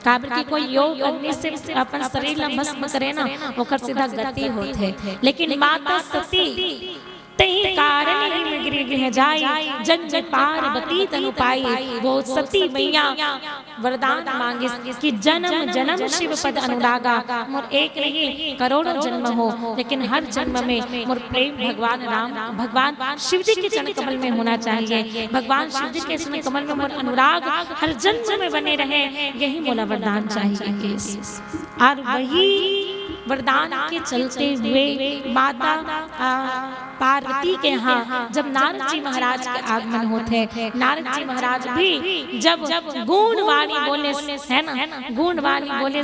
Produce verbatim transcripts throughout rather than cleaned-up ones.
काबर कि कोई योग करने से अपन शरीर ला भस्म करे ना, ओकर सीधा गति होथे। लेकिन माता सती तेहि कारण ही में गृह जाई, जन्म पार्वती तनु पाई। वो सती मैया वरदान मांगिस कि जन्म जन्म शिव पद अनुरागा, मोर एक नहीं करोड़ों जन्म हो, लेकिन हर जन्म में मोर प्रेम भगवान राम, भगवान शिव जी के चरण कमल में होना चाहिए। भगवान शिव जी के चरण कमल में मोर अनुराग हर जन्म में बने रहे, यही मोला वरदान चाहिए। और वही वरदान के चलते हुए माता, आ, पार्वती के यहाँ जब नारद जी महाराज के आगमन होथे, नारद जी महाराज भी जब गुणवाणी बोले, है ना, गुणवाणी बोले,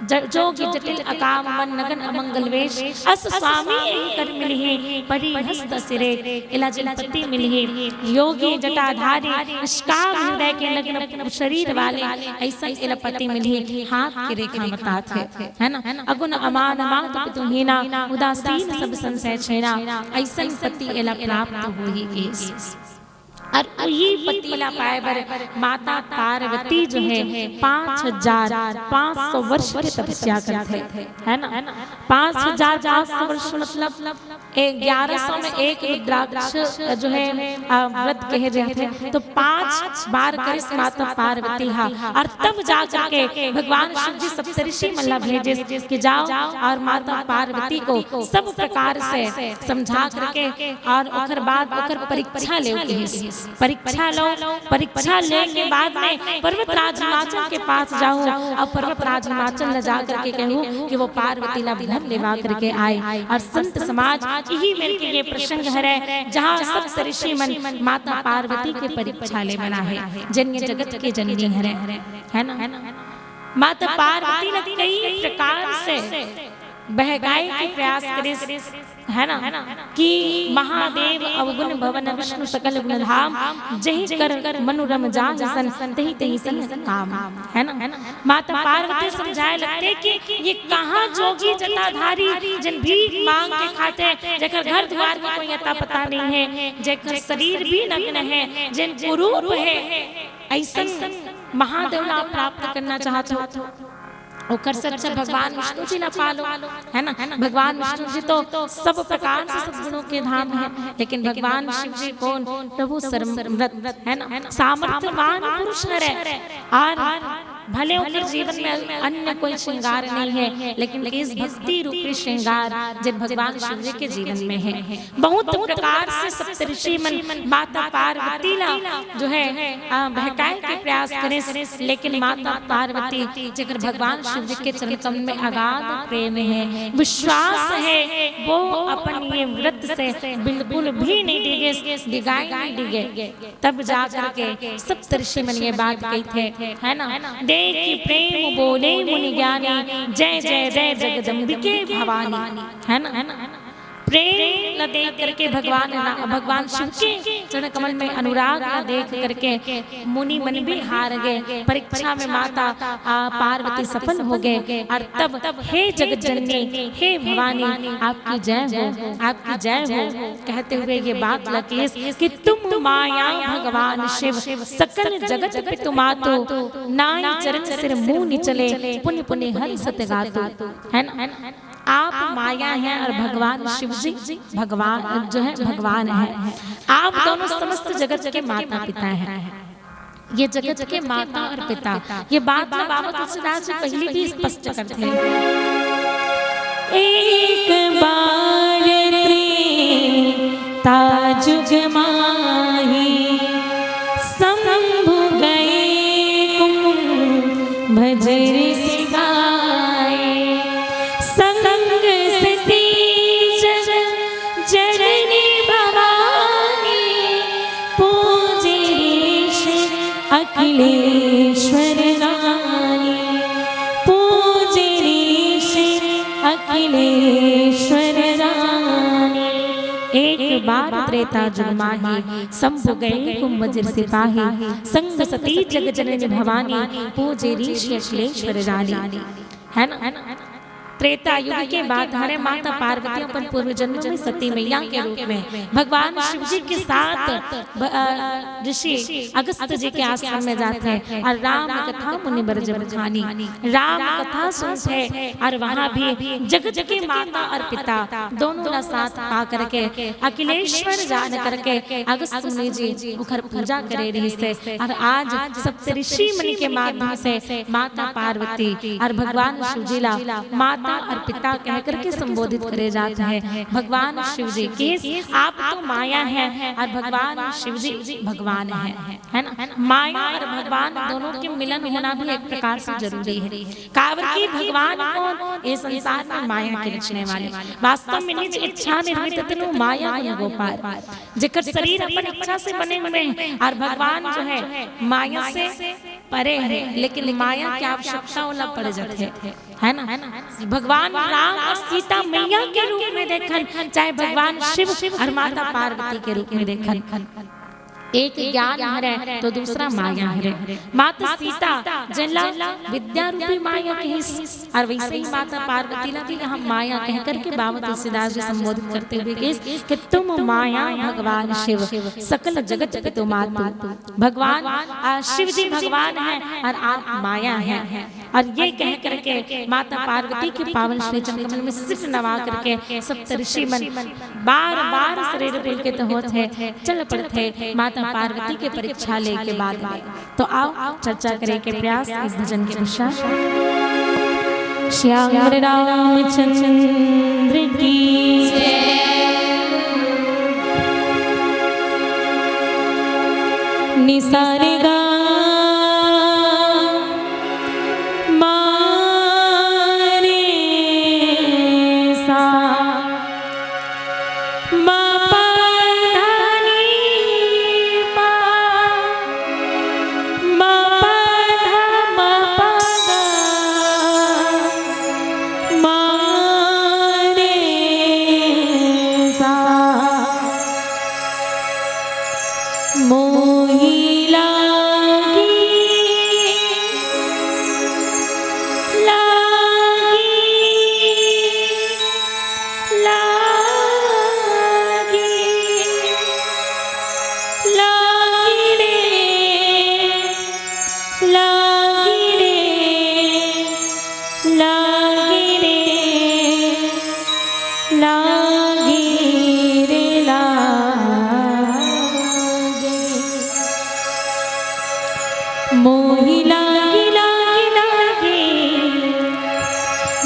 ज-, जोगी जटिल अकाम मन नगन अमंगल वेश, अस स्वामी एहि कर मिलही, परि हस्त सिरे। एला जेन पति मिलही, योगी जटाधारी, निष्काम हृदय के नग्न शरीर वाले, अइसन एला पति मिलही, हाथ के रेखा बताथे, है ना? अगुन अमान मात पितु हीना, उदासीन सब संशय छीना, अइसन पति एला प्राप्त होही केस। और उही पति ला पाए बर माता पार्वती जो है, पाँच हजार पाँच सौ वर्ष के तपस्या करथे, है ना? पाँच हजार पाँच सौ वर्ष मतलब ए, ग्यारह सौ में एक रुद्राक्ष जो है, आ, व्रत कहे जाथे, तो पांच बार करिस माता पार्वती हा, और तब जा करके भगवान शिव जी सप्तऋषि मन ला भेजिस कि जाओ और माता पार्वती को सब प्रकार से समझा करके और ओकर बाद ओकर परीक्षा लेव कहिस। परीक्षा लो, परीक्षा ले के बाद में पर्वत राज हिमाचल के पास जाहू और पर्वत राज हिमाचल ला जा करके कहू कि वो पार्वती ला घर लेवा करके आए। और संत समाज इही मेर के ये प्रसंग हरे, जहाँ सप्त ऋषि मन माता पार्वती के परीक्षा ले बर आहे, जेन ये जगत के जननी हरे, है ना? माता पार्वती ला कई प्रकार से बहकाए के प्रयास करिस, है ना, कि महादेव अवगुण भवन विष्णु सकल गुण धाम, जहि कर मनु रम जाहि सन तहि तहि सन काम, है ना। माता पार्वती समझाए लगथे कि ये कहाँ जोगी जटाधारी जेन भीख मांग के खाथे, जेकर घर दुआर के कोई अता पता नहीं है, जेकर शरीर भी नग्न है, जेन कुरूप है, अइसन महादेव ला प्राप्त करना चाहत हो। ओकर से अच्छा भगवान विष्णु जी ला पालो, है ना? भगवान विष्णु जी तो सब प्रकार से सद्गुणों के धाम है, लेकिन भगवान शिव जी कौन? प्रभु सर्वव्रत, है ना? सामर्थ्यवान पुरुष हरे। और भले ओकर जीवन में अन्य कोई श्रृंगार नहीं है, लेकिन केस भक्ति रूपी श्रृंगार जेन भगवान शिव जी के जीवन में है। बहुत प्रकार से सप्तऋषि मन माता पार्वती ला जो है, आ, बहकाए के प्रयास करिस, लेकिन माता पार्वती जेकर भगवान शिव जी के चरण कमल में अगाध प्रेम है, विश्वास है, वो अपन ये व्रत से बिल्कुल भी नहीं डिगेस, डिगाई नहीं डिगे। तब जा करके सप्तऋषि मन ये बात कहिथे, है ना? देखि प्रेम बोले मुनि ज्ञानी, जय जय जय जगदम्बिके भवानी, है ना? प्रेम ला देख करके भगवान ना, भगवान शिव के चरण कमल में अनुराग ला देख करके मुनि मन भी हार गए। परीक्षा में माता, आ, पार्वती सफल हो गए और तब, हे जगत जननी, हे भवानी, आपकी जय हो, आपकी जय हो कहते हुए ये बात ला कहिस कि तुम माया भगवान शिव, सकल जगत पितु मातु, नाई चरण सिर मुनि चले, पुनि पुनि हरि सत गातु। है ना? आप माया हैं और भगवान शिव जी भगवान जो है, भगवान है। आप दोनों समस्त जगत के माता पिता हैं। ये जगत के माता और पिता, ये बात ना बाबा तुलसीदास जी पहले भी स्पष्ट करते हैं। एक बार त्रेता जुग माही, शंभु गए कुंभ ऋषि गाए। संग सती जग जननी भवानी, पूजे ऋषि अखिलेश्वर रानी, पूजे ऋषि अखिलेश्वर रानी। एक बार त्रेता जुग माही, शंभु गए कुंभ ऋषि पाही, संग सती जग जननी भवानी, पूजे ऋषि अखिलेश्वर रानी। है ना? त्रेता युग के बात हरे, माता पार्वती अपन पूर्व जन्म में सती मैया के रूप में भगवान शिव जी के साथ ब-, अ, ऋषि अगस्त जी के आश्रम में जाथे और राम कथा मुनि बर जब खानी, राम कथा सुनथे और वहाँ भी जगत के माता और पिता दोनों ला साथ पा करके अखिलेश्वर जान करके अगस्त मुनि जी उखर पूजा करे रहिस हे। और आज सप्तऋषि मुनि के माध्यम से माता पार्वती और भगवान शिव जी ला माता और पिता कह करके संबोधित करे जात हे। भगवान शिव जी के आप तो माया है और भगवान शिव जी भगवान है, है ना? माया और भगवान दोनों के मिलन होना भी एक प्रकार से जरूरी है। काबर कि भगवान कौन? ये संसार में माया के रचने वाले। वास्तव में निज इच्छा निर्मित तनु माया गुण गोपाल। जेकर शरीर अपन इच्छा से बने हुए हैं और भगवान जो है माया से परे है, लेकिन माया के आवश्यकता ओला पड़ जाथे, है ना? भगवान राम और सीता मैया के रूप में देखन, चाहे भगवान शिव और माता पार्वती के रूप में देखन, एक ज्ञान हरे तो दूसरा माया हरे। माता सीता जेला विद्या रूपी माया कहिस, और वैसे ही माता पार्वती ला भी हम माया कह करके बाबा तुलसीदास जी संबोधित करते हुए कहिस कि तुम माया भगवान शिव, सकल जगत पितु मातु। भगवान, आ, शिव जी भगवान है और आप माया है। और ये कह करके माता पार्वती के पावन श्री चरण कमल में सिर नवा करके सप्तऋषि मन बार बार शरीर पुलकित होत हे, चल पड़थे माता पार्वती के परीक्षा लेके बाद में। तो आओ चर्चा करे के प्रयास इस भजन के पश्चात। श्याम रामचंद्र की निसारे गा मारे सा। मा पा धा नी पा, मा पा धा मा पा गा, मा रे सा। मोही लागी, लागी, लागी, लागी रे, लागी रे, लागी रे, लागी रे लागी। मोहि लागे, लागे, लागे,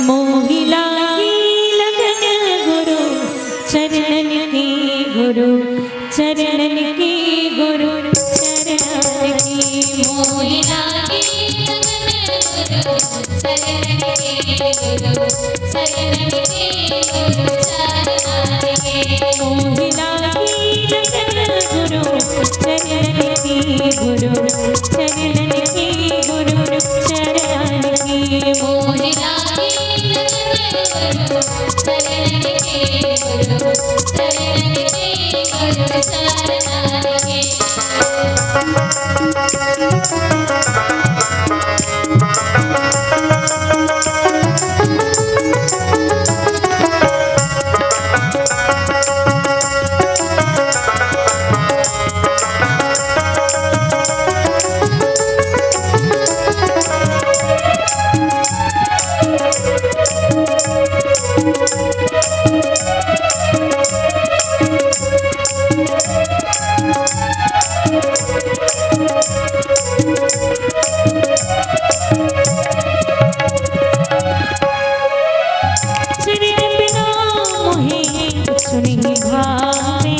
मोहि लागे लगन गुरु चरणन की, गुरु चरणन की, गुरु चरणन की। मोहि लागे लगन गुरु चरणन की, गुरु चरणन की, गुरु चरणन की। मोहि लागे लगन गुरु चरणन की, गुरु चरणन की, गुरु चरणन की। मोहि लागे लगन गुरु चरणन की, गुरु चरणन की, गुरु चरणन की। चरण बिना मोहे कुछु नहीं भावे,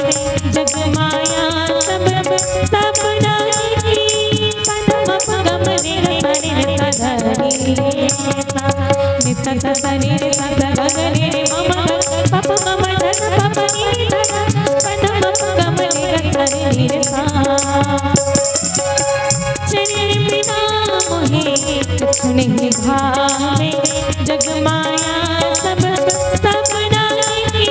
जग माया सब सपना की। पदम पगम निर पनिर पधरी सा, नित सपनिर पद गगनिर मम पप मम धन पप निर धन, पदम पगम निर पनिर सा। चरण बिना मोहे कुछ नहीं भावे, जग माया सब सपना की।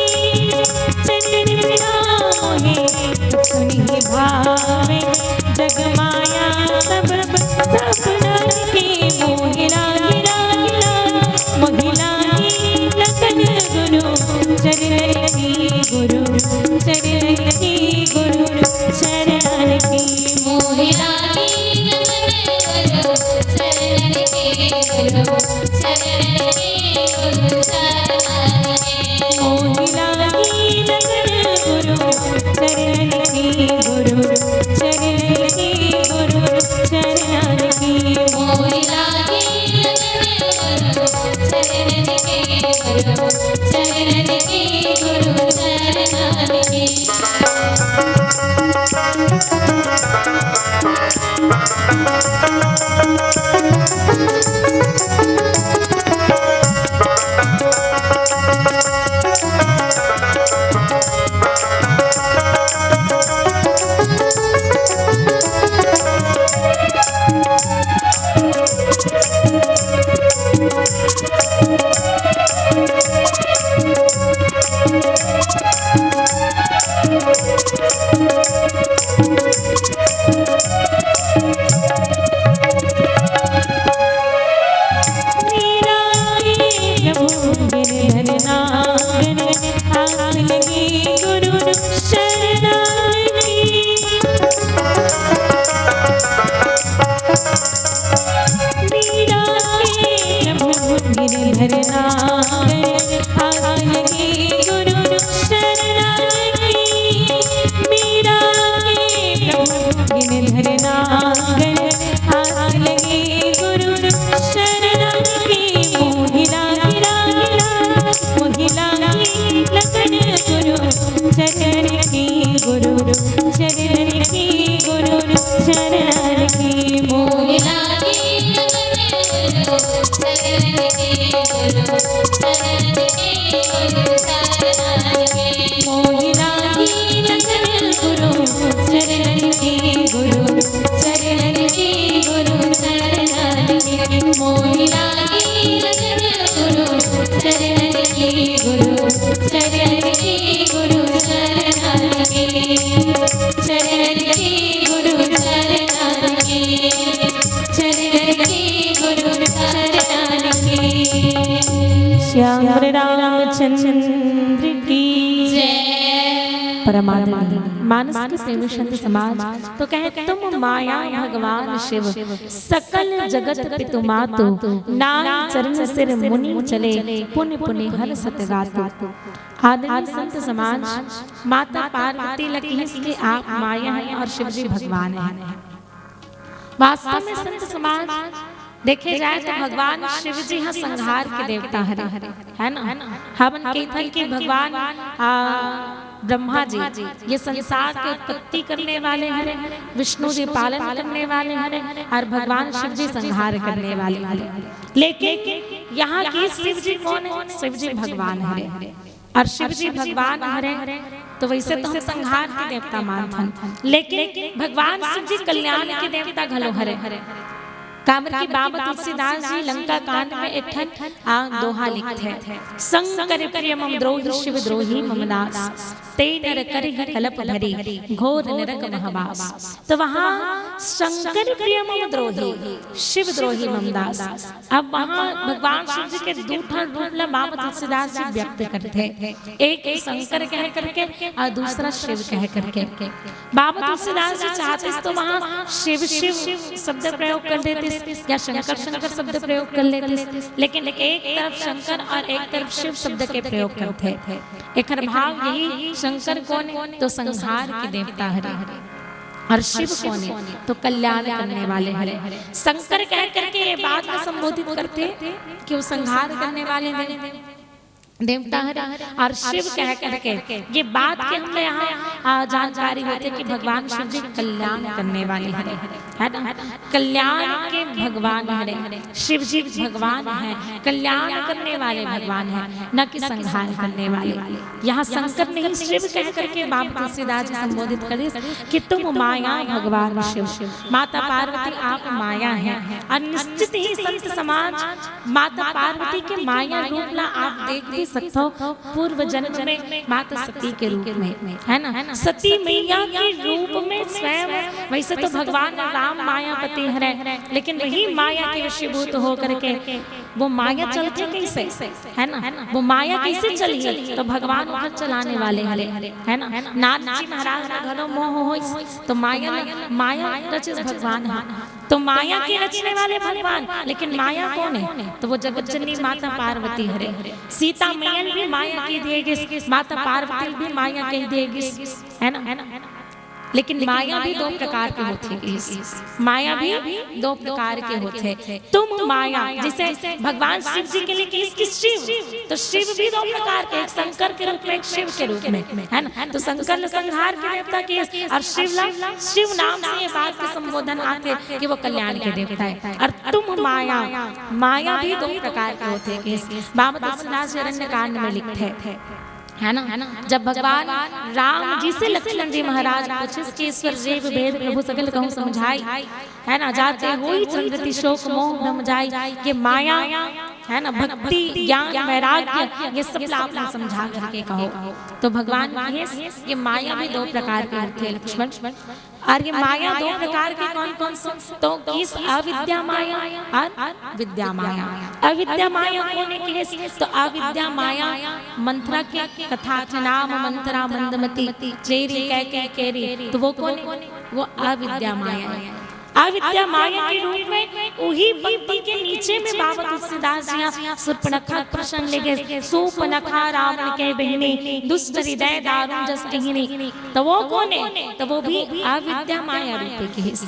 चरण बिना मोहे कुछ नहीं भावे, जग माया सब सपना की। मोहि लागे, लागे, लागे, मोहि लागे चरणन के गुरु चरणन के मोहि लागे लगन गुरु चरणन के गुरु चरणन के गुरु चरणन के। चरणन के गुरु चरणन के गुरु चरणन के मोहि लागे लगन गुरु चरणन के गुरु चरणन के गुरु चरणन के मोहि लागे लगन गुरु चरणन के गुरु चरणन के गुरु चरणन के मोहि लागे लगन गुरु चरणन के गुरु चरणन के गुरु चरणन के चरणन के गुरु चरणन के चरणन के गुरु चरणन के। श्याम रामचंद्र की जय। परमादरणीय मानस के प्रेमी संत समाज, तो कहे तुम माया भगवान शिव, सकल जगत पितु मातु, नाई चरण सिर मुनि चले, पुनि पुनि हर सत गातु। आदरणीय संत समाज, माता पार्वती ल किहिस कि आप माया हैं और शिव जी भगवान हैं। वास्तव में संत समाज देखे जाए तो भगवान शिव जी ह संहार के देवता हरे, है ना? हमन कहिथन कि भगवान, आ, ब्रह्मा जी ये संसार के उत्पत्ति करने वाले हरे, विष्णु जी पालन करने वाले हरे और भगवान शिव जी संहार करने वाले हरे। लेकिन यहाँ की शिव जी कौन है? शिव जी भगवान हरे। और शिव जी भगवान हरे, तो वैसे तो हम संहार के देवता मानथन, लेकिन भगवान शिव जी कल्याण के देवता घलो हरे। काबर कि बाबा तुलसीदास जी लंका कांड में एक ठन, आ, दोहा लिखथे, शंकर प्रिय मम द्रोही शिव द्रोही मम दास, ते नर करिहीं कलप भरि घोर नरक महबास। तो वहाँ शंकर प्रिय मम द्रोही शिव द्रोही मम दास। अब वहाँ भगवान शिव जी के दू ठन रूप ला बाबा तुलसीदास जी व्यक्त करथे, एक शंकर कह करके और दूसरा शिव कह करके। बाबा तुलसीदास जी चाहतिस तो वहाँ शिव शिव शब्द प्रयोग कर देतिस या शंकर शंकर शब्द प्रयोग कर लेतिस, लेकिन एक तरफ शंकर और एक तरफ शिव शब्द के प्रयोग करथे। एकर भाव यही, शंकर कोन हे? तो संहार के देवता हरे। और शिव कोन हे? तो कल्याण करने वाले हरे। शंकर कह करके ये बात में संबोधित करथे कि वो संहार करने वाले देव-, देवता हरे, और शिव कह करके ये बात के हमला यहाँ, आ, जानकारी होथे कि भगवान शिव जी कल्याण करने वाले हरे, है ना? कल्याण के भगवान हरे, शिव जी भगवान हैं, कल्याण करने वाले भगवान हैं, न कि संहार करने वाले। यहाँ शंकर नहीं, शिव कह करके बाबा तुलसीदास जी संबोधित करिस कि तुम माया भगवान शिव, माता पार्वती आप माया हैं। और निश्चित ही संत समाज माता पार्वती के माया रूप ला आप देख भी सकथो, पूर्व जन्म में माता सती के रूप में, है ना? सती मैया के रूप में स्वयं, वैसे तो भगवान राम मायापति हरे, लेकिन वही माया के वशीभूत होकर के वो माया चलथे कैसे, है ना? वो माया कैसे चलही? तो भगवान ओकर चलाने वाले हरे, है ना? नारद जी महाराज ला घलो मोह होइस, तो माया, माया रचिस भगवान ह। तो माया के रचने वाले भगवान, लेकिन माया कोन हे? तो वो जगत जननी माता पार्वती हरे। सीता मैया ल भी माया कहि दिए गिस, माता पार्वती ल भी माया कहि दिए गिस, है ना? लेकिन माया भी दो प्रकार के होथे। माया भी दो प्रकार के होथे। तुम माया, जैसे भगवान शिव जी के लिए किहिस कि शिव, तो शिव भी दो प्रकार के, एक शंकर के रूप में, एक शिव के रूप में, है ना? तो शंकर ल संहार के देवता किहिस, और शिव ला, शिव नाम से ये बात के संबोधन आथे कि वो कल्याण के देवता है। और तुम माया, माया भी दो प्रकार के होथे किहिस। बाबा तुलसीदास जी अरण्य कांड में लिखथे, है ना? जब भगवान राम जी से लक्ष्मण जी महाराज पूछिस कि ईश्वर जीव भेद प्रभु सकल कहूँ समझाई, है ना? जाते होई संगति शोक मोह भ्रम जाई। ये माया, है ना, भक्ति, ज्ञान, वैराग्य, ये सब ला आप मन समझा करके कहो। तो भगवान किहिस, ये माया भी दो प्रकार के होथे लक्ष्मण। और ये माया दो प्रकार के कौन कौन से? तो किहिस अविद्या माया और विद्या माया। अविद्या माया कोन हे किहिस? तो अविद्या माया मंथरा के कथा, नाम मंथरा मंदमती, चेरी कैके केरी, तो वो कोन हे? वो अविद्या माया है। अविद्या माया के रूप में उही पंक्ति के नीचे में बाबा तुलसीदास जी यहाँ सूर्पनखा के प्रसंग लेगे, सूर्पनखा रावण के बहिनी, दुष्ट हृदय दारुण जस अहिनी। तो वो कोन हे? तो वो भी अविद्या माया रूपे किहिस।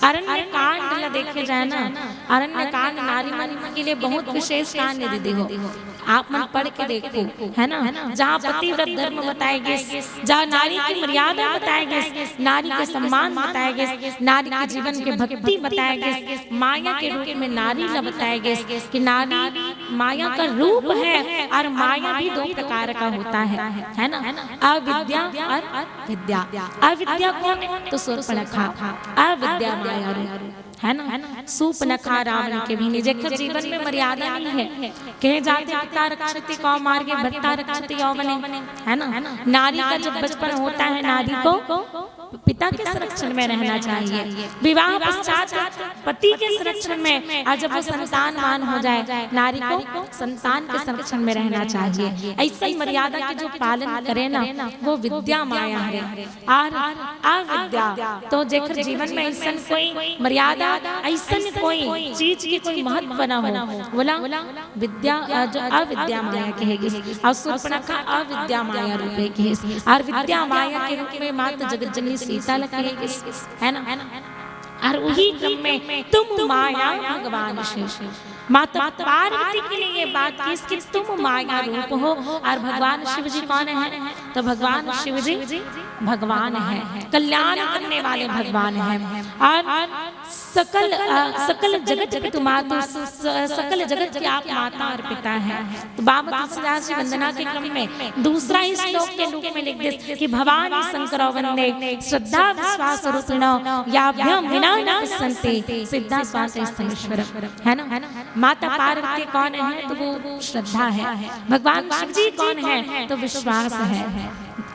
अरण्य कांड ला देखे जाए ना, अरण्य कांड नारी मन के लिए बहुत विशेष कांड हे दीदी हो। आप मन पढ़ के देखो, है ना, जहाँ पतिव्रत धर्म बताए गिस, जहाँ नारी की मर्यादा बताए गिस, नारी के सम्मान बताए गिस, नारी के जीवन के भक्ति बताए गिस, माया के रूप में नारी ला बताए गिस कि नारी माया का रूप है और माया भी दो प्रकार का होता है, है ना, अविद्या और विद्या। अविद्या कोन हे? तो सूर्पनखा, अविद्या माया रूप, है ना? सूर्पनखा रावण के बहिनी, जेकर जीवन में मर्यादा नहीं है, कहे जाथे पिता रक्षति कौमार्गे भर्ता रक्षति यौवने, है ना? नारी का जब बचपन होता है, नारी को पिता के संरक्षण में रहना चाहिए, विवाह पश्चात पति के संरक्षण में, और जब वो संतानवान हो जाए, नारी को संतान के संरक्षण में रहना चाहिए। ऐसी मर्यादा के जो पालन करे ना, वो विद्या माया है। और अविद्या, तो जेकर जीवन में ऐसन कोई मर्यादा, ऐसन कोई चीज के कोई महत्व ना हो, बोला विद्या, अ, जो अविद्या माया कहे गिस। और सूर्पनखा अविद्या माया रूपे किहिस। और विद्या माया के रूप में माता जगत जननी सीता ला कहे गिस, है ना? और उही क्रम में तुम माया भगवान शिव। माता पार्वती के लिए ये बात किहिस कि तुम माया रूप हो। और भगवान शिव जी कौन है? तो भगवान शिव जी भगवान है, कल्याण करने वाले भगवान हैं। और सकल, अ, सकल जगत पितु मातु, स-, स-, सकल जगत के आप माता और पिता हैं। तो बाबा तुलसीदास जी वंदना के क्रम में दूसरा ही श्लोक के रूप में लिख दे कि भवानी शंकरो वंदे श्रद्धा विश्वास रूपिणो याभ्याम विना न पस्सन्ति सिद्धा स्वांतस्थमीश्वरम, है ना? माता पार्वती कौन है? तो वो श्रद्धा है। भगवान शिव जी कौन है? तो विश्वास है।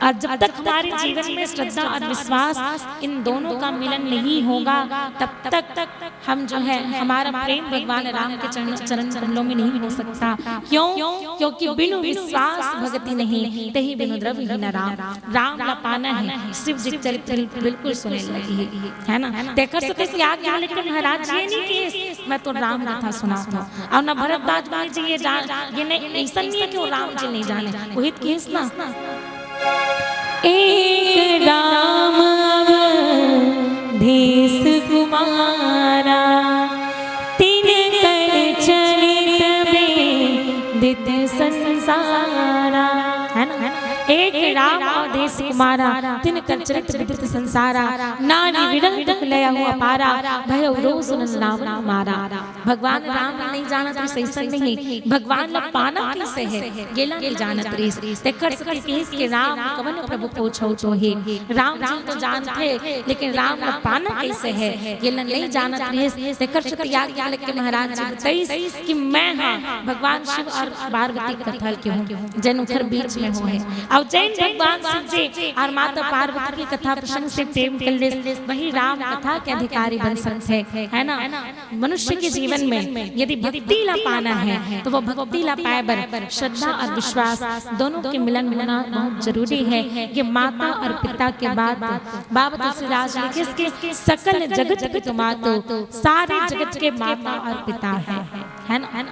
और जब तक हमारे जीवन में श्रद्धा और विश्वास, इन दोनों का मिलन नहीं होगा, तब तक हम जो है, हमारा प्रेम भगवान राम के चरण, चरण कमलों में नहीं हो सकता। क्यों? क्योंकि बिनु विश्वास भगति नहीं, तहि बिनु द्रव्य हीन राम। राम ला पाना है, शिव जी के चरित्र बिल्कुल सुने लगी है, है ना? तेकर से तो याज्ञवल्क्य महाराज जी नहीं कि मैं तो राम कथा सुनात हूँ। और ना भरद्वाज मुनि जी ये जान, ये नहीं, ऐसा नहीं है कि वो राम जी नहीं जाने, वो हित किहिस ना। एक राम अवधेश कुमारा, तिनकर चरित विदित संसारा। है ना? एक राम अवधेश कुमारा, तिनकर चरित विदित संसारा। नारी विरह दुख लयहु अपारा, भयउ रोष नंद रावण मारा। भगवान राम नहीं जानत रहिस, अइसन नहीं। भगवान ला पाना कैसे है, ये ला नहीं जानत रहिस। तेकर सेती किहिस के राम कवन प्रभु पूछो तो हे। राम जी तो जानथे, लेकिन राम ला पाना कैसे है, ये ला नहीं जानत रहिस। तेकर सेती याज्ञवल्क्य महाराज जी बताइस कि मैं हा भगवान शिव और पार्वती कथा के हूँ, जेन उखर बीच में हो है। और जेन भगवान शिव जी और माता पार्वती की कथा प्रसंग से प्रेम कर ले, वही राम कथा के अधिकारी बन सकते हैं, है ना? मनुष्य के जीवन में यदि भक्ति ला पाना है, तो वो भक्ति ला पाए बर श्रद्धा और विश्वास दोनों के मिलन होना बहुत जरूरी है। ये माता और पिता के बाद बाबा तुलसीदास जी लिखे कि सकल जगत पितु मातु, सारे जगत के माता और पिता है, है ना?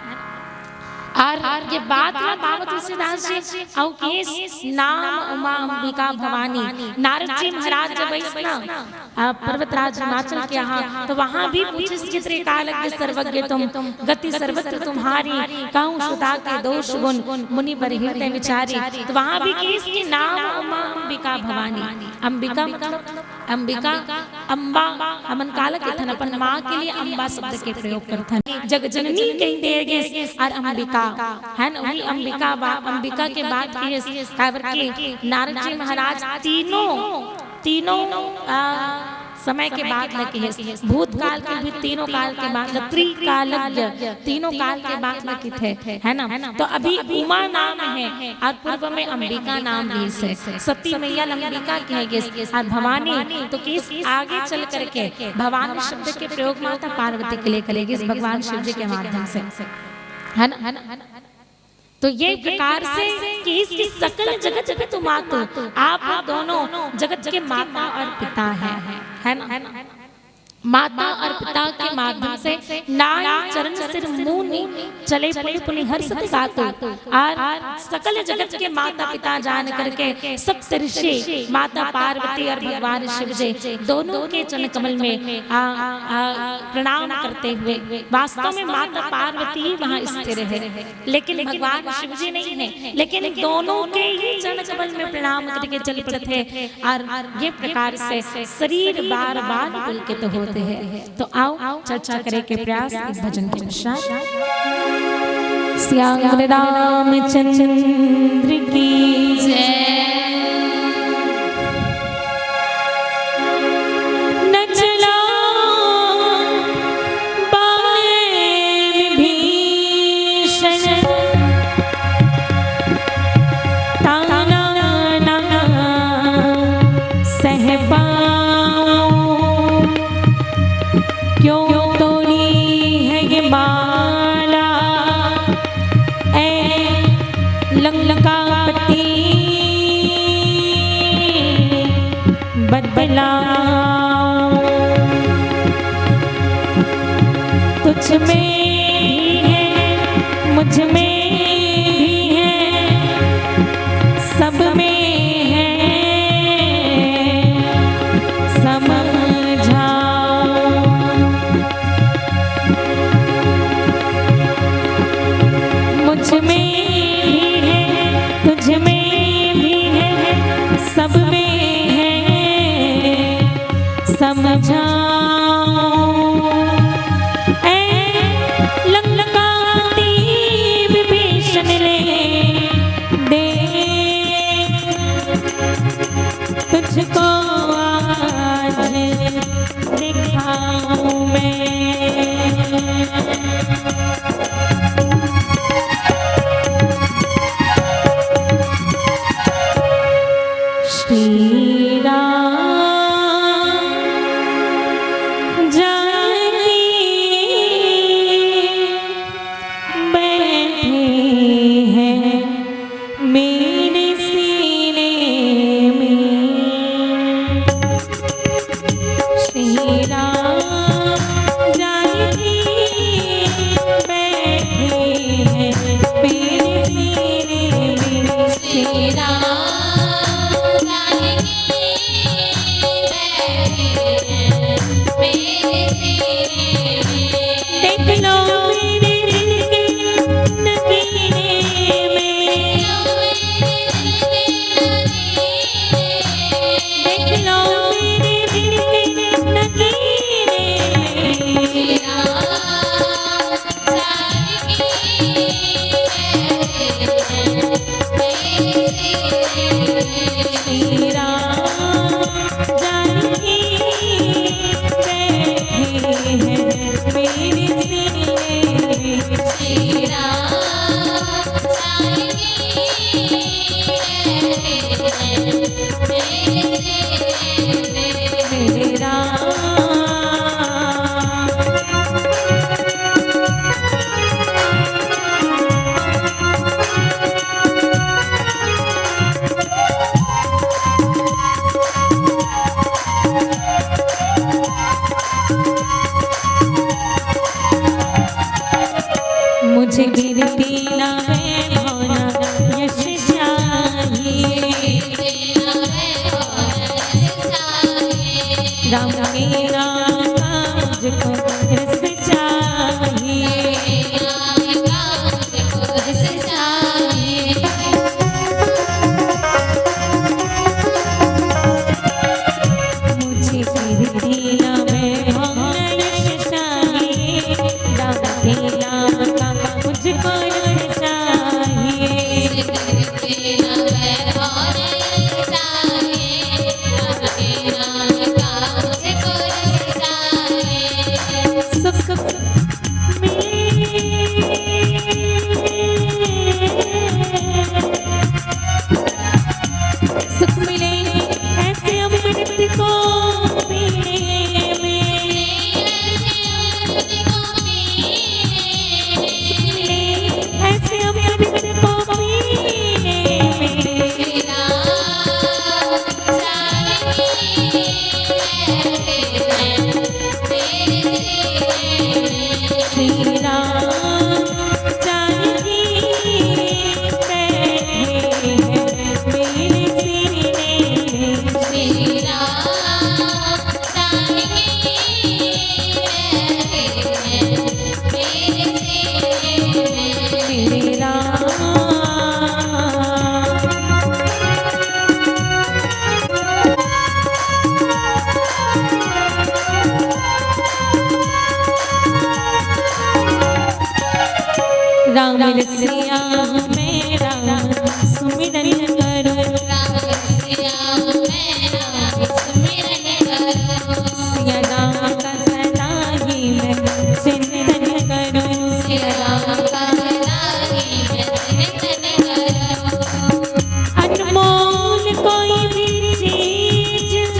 और ये बात ला बाबा तुलसीदास जी अउ केस नाम उमा अंबिका भवानी। नारद जी महाराज जब अइस ना, अ, पर्वतराज हिमाचल के यहाँ, तो वहाँ भी पूछिस कि तेरे का लगे सर्वज्ञ तुम, गति सर्वत्र तुम्हारी, कहूँ सुधा के दोष गुण, मुनि बर हृदय विचारी। तो वहाँ भी केस कि नाम उमा अंबिका भवानी। अंबिका मतलब अंबिका, अम्बा, हमन काला कथन, अपन माँ के लिए अम्बा शब्द के प्रयोग करथन। जग जननी कहि दे गेस, और अंबिका, है ना, वही अंबिका बा, अंबिका के बात केस, काबर के नारद जी महाराज तीनों, तीनों, आ, समय के बात ल केस, भूतकाल के भी तीनों काल के बात ल, त्रिकालज्ञ, तीनों काल के बात ल किथे, है ना। तो अभी उमा नाम है और पूर्व में अंबिका नाम लिस हे। सती मैया ल अंबिका कहे गेस और भवानी तो केस आगे चल करके भवानी शब्द के प्रयोग माता पार्वती के लिए करे गेस भगवान शिव जी के माध्यम से, है ना। तो ये प्रकार से केस कि सकल जगत पितु मातु, आप दोनों जगत के माता और पिता हैं, है ना। माता और पिता के माध्यम से नाई चरण सिर मुनि, चले पुनि पुनि हर्षत गातु। और सकल जगत के माता पिता जान करके सप्त ऋषि माता पार्वती और भगवान शिव जी दोनों के चरण कमल में आ, आ, प्रणाम करते हुए, वास्तव में माता पार्वती ही वहाँ स्थिर है, लेकिन भगवान शिव जी नहीं है, लेकिन दोनों के ही चरण कमल में प्रणाम करके चल पड़त हे। और ये प्रकार से शरीर बार बार पुलकित होत हे। तो आओ चर्चा करे के प्रयास एक भजन के पश्चात। श्याम रामचंद्र की जय। न चला बाण विभीषण, ताना ना सह पाऊं। क्यों तोड़ी है ये माला, ऐ लंकापति बतलाऊं। तुझ में भी है, मुझ में भी है, सब में है, समझाओ। मुझ में भी है, तुझ में भी है, सब में है, समझाओ। ऐ लंकापति तेरा मुझको रस चाहिए। मुझे तेरे दिया में भंग चाहिए। राम के नाम का मुझको रस चाहिए। सुख मिले, सुख मिले ऐसे अमृत को पीने में। सुख मिले ऐसे अमृत को पीने में। श्री राम जानकी बैठे हैं मेरे सीने में। श्री राम जानकी बैठे हैं मेरे सीने में। श्री राम। राम रसिया मैं राम सुमिरन करूं। राम रसिया मैं राम सुमिरन करूं। सिया राम का सदा ही मैं चिंतन करूं। सिया राम का सदा ही मैं चिंतन करूं। अनमोल कोई भी चीज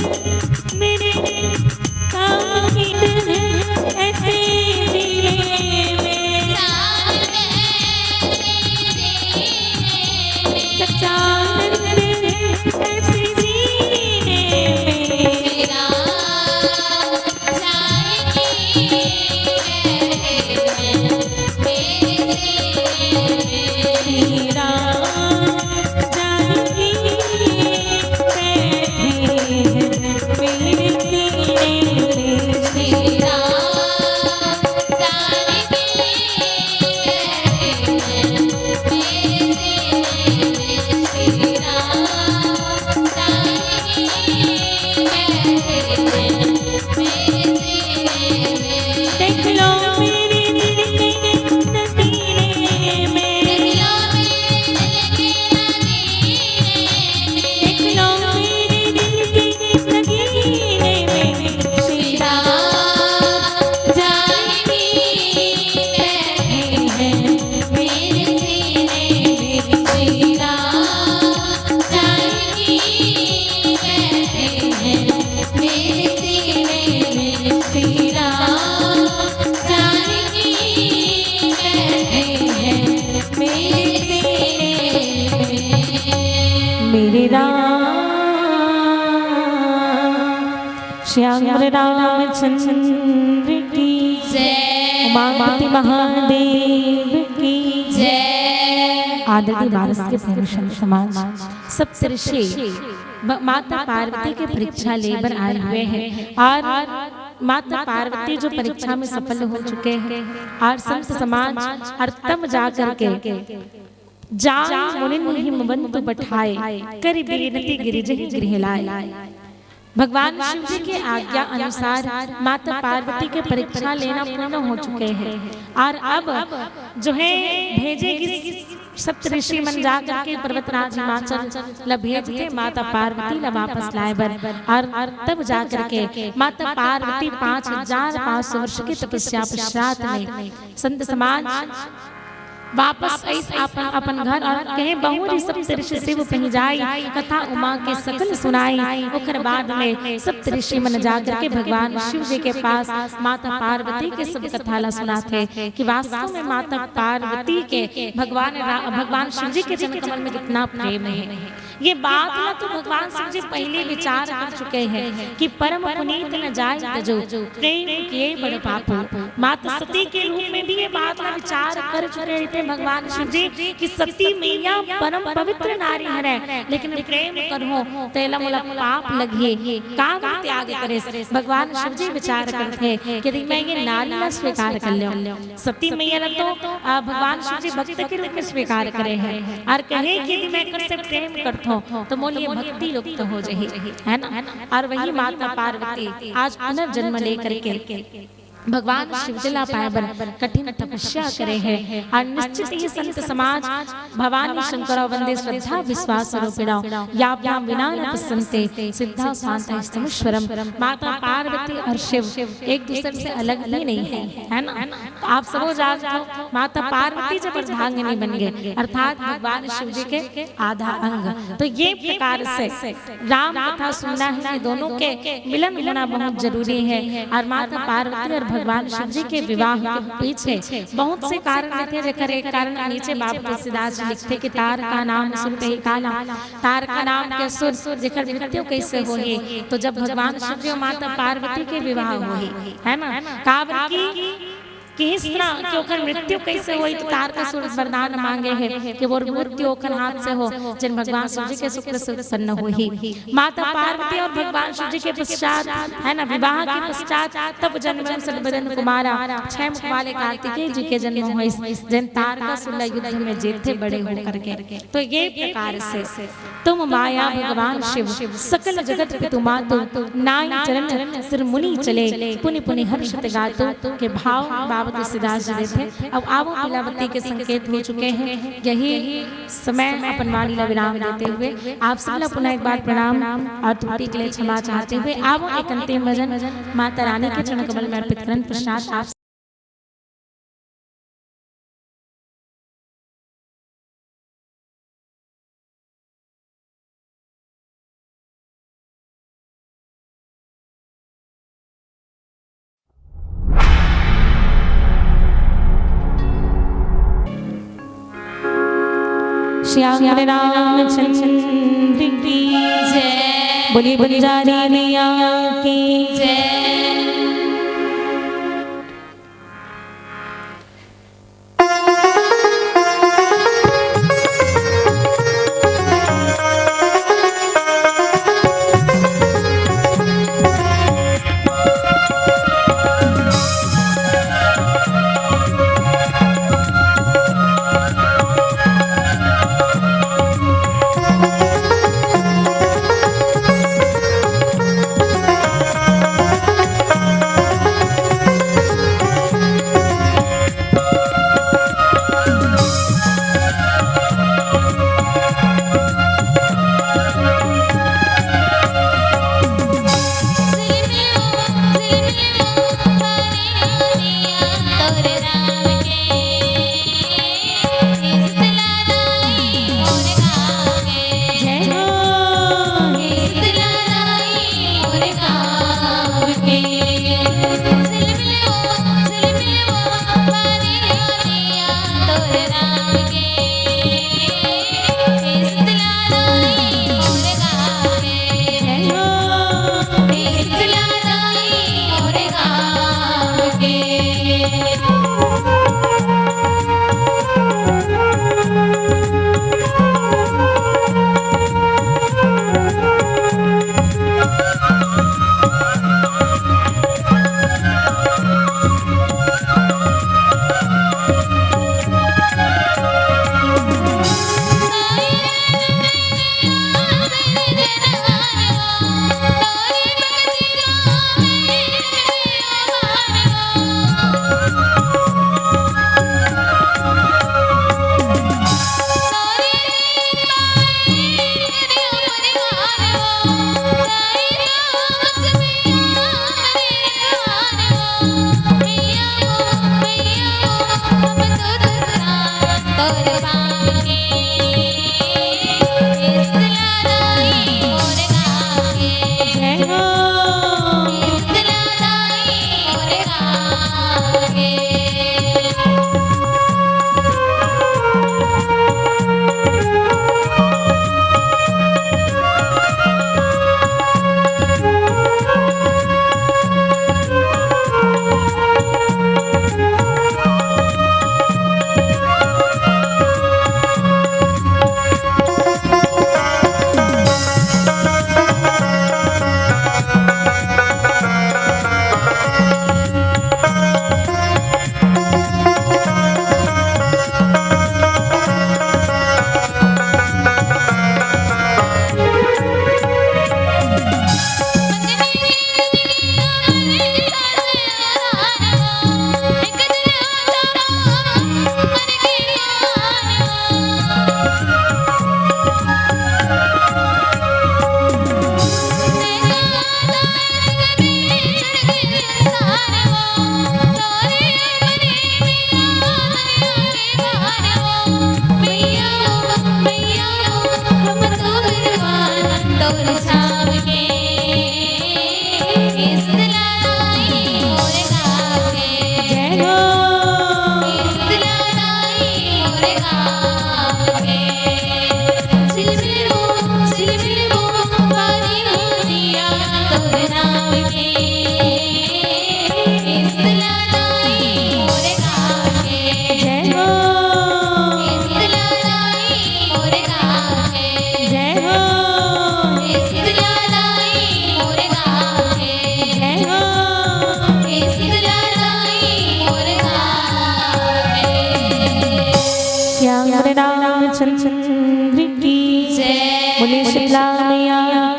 मेरे काम की तरह ऐसे जीने में। सच्चा आनंद है ऐसे जीने में। श्री राम जानकी बैठे हैं मेरे सीने में। श्री राम जानकी बैठे हैं मेरे सीने में। श्री राम जानकी बैठे हैं मेरे सीने में। देख लो मेरे दिल के नगीने में। देख लो मेरे दिल के नगीने में। श्री राम जानकी बैठे हैं मेरे सीने में। श्री राम जानकी बैठे हैं मेरे सीने में। श्री राम जानकी बैठे हैं मेरे सीने में। मेरे राम श्याम रामचंद्र की जय। उमापति महादेव की जय। आदरणीय बारस के प्रेमी संत समाज, सप्तऋषि ब-, माता पार्वती के परीक्षा ले बर आए हुए हैं और माता पार्वती जो परीक्षा में सफल हो चुके हैं और संत समाज और तब जा करके जाय मुनिन हिमवंत पठाय, करि बिनती गिरिजहि गृह लाय। भगवान शिव जी के आज्ञा अनुसार माता पार्वती के परीक्षा लेना पूर्ण हो चुके हैं और अब जो है भेजे कि सप्तऋषि मन जा करके पर्वतराज हिमाचल ला भेजथे माता पार्वती ला वापस लाए बर। और तब जा करके माता पार्वती पाँच हजार पाँच सौ वर्ष की तपस्या पश्चात में संत समाज वापस आइस अपन, अपन घर और कहे, "बहुरी सप्तऋषि शिव पहि जाई, कथा उमा के सकल सुनाई।" ओकर बाद में सप्तऋषि मन जा करके भगवान शिव जी के पास माता पार्वती के सब कथा ला सुनाथे कि वास्तव में माता पार्वती के भगवान रा-, भगवान शिव जी के चरण कमल में कितना प्रेम है। ये बात ला तो भगवान शिव जी पहले विचार कर चुके हैं कि परम पुनीत न जाय तजो, प्रेम किए बड़ पापो। माता सती के रूप में भी ये बात ला विचार कर चुके थे भगवान शिव जी कि सती मैया परम पवित्र नारी हरे, लेकिन प्रेम करहूं तेला मोला पाप लगही। काबर त्याग करे? भगवान शिव जी विचार करथे कि यदि मैं ये नारी ला स्वीकार कर लेंव, सती मैया ला तो, आ, भगवान शिव जी भक्त के रूप में स्वीकार करे हैं और कहे कि यदि मैं एकर से प्रेम करथों तो मोर ये भक्ति लुप्त हो जाही, है ना? और वही माता पार्वती आज पुनर्जन्म लेकर के भगवान शिव जी ला पाए बर कठिन तपस्या करे हैं और निश्चित ही संत समाज भवानी शंकरौ वंदे श्रद्धा विश्वास रूपिणौ, याभ्यां विना न पस्यन्ते सिद्धा स्वान्ता स्तमश्वरम। माता पार्वती और शिव एक दूसरे से अलग ही नहीं है, है ना? तो आप सबो जानत हो, माता पार्वती जब अर्धांगिनी बन गए, अर्थात भगवान शिव जी के आधा अंग, तो ये प्रकार से राम कथा सुनना है, ये दोनों के मिलन होना बहुत जरूरी है। और माता पार्वती और भगवान शिव जी के विवाह के पीछे बहुत से कारण रहते हैं, जेकर एक कारण नीचे बाबा तुलसीदास जी लिखते कि तार का नाम सुन कही काला, तार का नाम के सुन जेकर मृत्यु कैसे होही। तो जब भगवान शिव जी और माता पार्वती के विवाह होही, है ना, काबर की कि इस तरह कि ओकर मृत्यु कैसे होई, तो तारकासुर वरदान मांगे हे कि वो मृत्यु ओकर हाथ से हो, जेन भगवान शिव जी के शुक्र से उत्पन्न होही। माता पार्वती और भगवान शिव जी के पश्चात, है ना, विवाह के पश्चात तब जन्म सनबदन कुमारा, छह मुख वाले कार्तिकेय जी के जन्म होइस, जेन तारकासुर ला युद्ध में जीते बड़े होकर के। तो ये प्रकार से तुम माया भगवान शिव, सकल जगत पितु मातु, नाई चरण सिर मुनि चले, पुनि पुनि हर्षित गातु के भाव बाबा तुलसीदास जी देथे। अब आवो बिलावती के संकेत हो चुके हैं, यही समय अपन वाणी ला विराम देते हुए आप सब ला पुनः एक बार प्रणाम और त्रुटि के लिए क्षमा चाहते हुए आवो एक अंतिम भजन माता रानी के चरण कमल में अर्पित करन पश्चात आप श्याम रामचंद्र की जय। बोलिए बंजारी मैया की जय।